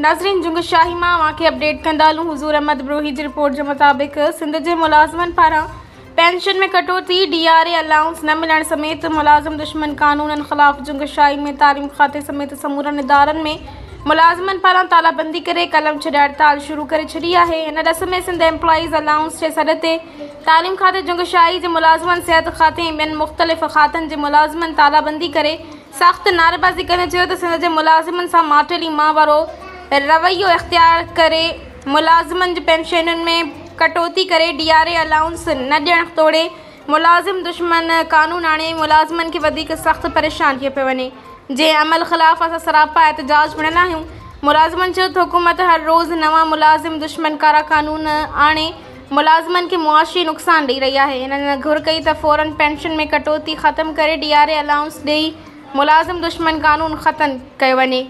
ناظرين جنگ شاهي مان اوهان کي اپڊيٽ ڪندا هلون حضور احمد بروهي جي رپورٽ جي مطابق سنڌ جي ملازمن پاران پينشن ۾ ڪٽوتي، ڊي آر اي الائونس نه ملڻ سميت ملازم دشمن قانونن خلاف جنگ شاهي ۾ تعليم کاتي سميت سمورن ادارن ۾ ملازمن پاران تالا بندي ڪري قلم ڇڏي هڙتال شروع ڪري ڇڏي آهي ان ڏس ۾ سنڌ ايمپلائيز الائونس جي سڏ تي تعليم کاتي جنگ شاهي جي ملازمن صحت کاتي ۽ ٻين مختلف کاتن جي ملازمن تالا بندي ڪري سخت نعريبازي ڪندي چيو ته سنڌ جي ملازمن سان ماٽيلي مان وارو رويو اختيار ڪري ملازمن جي پينشنن ۾ ڪٽوتي ڪري ڊي آر اي الائونس نه ڏيڻ توڙي ملازم دشمن قانون آڻي ملازمن کي وڌيڪ سخت پريشان ڪيو پيو وڃي جنهن عمل خلاف اسان سراپا احتجاج بڻيل آهيون ملازمن چيو ته حڪومت هر روز نوان ملازم دشمن ڪارا قانون آڻي ملازمن کي معاشي نقصان ڏئي رهي آهي. هنن گهر ڪئي ته فورن پينشن ۾ ڪٽوتي ختم ڪري ڊي آر اي الائونس ڏئي ملازم دشمن قانون ختم ڪيو وڃي.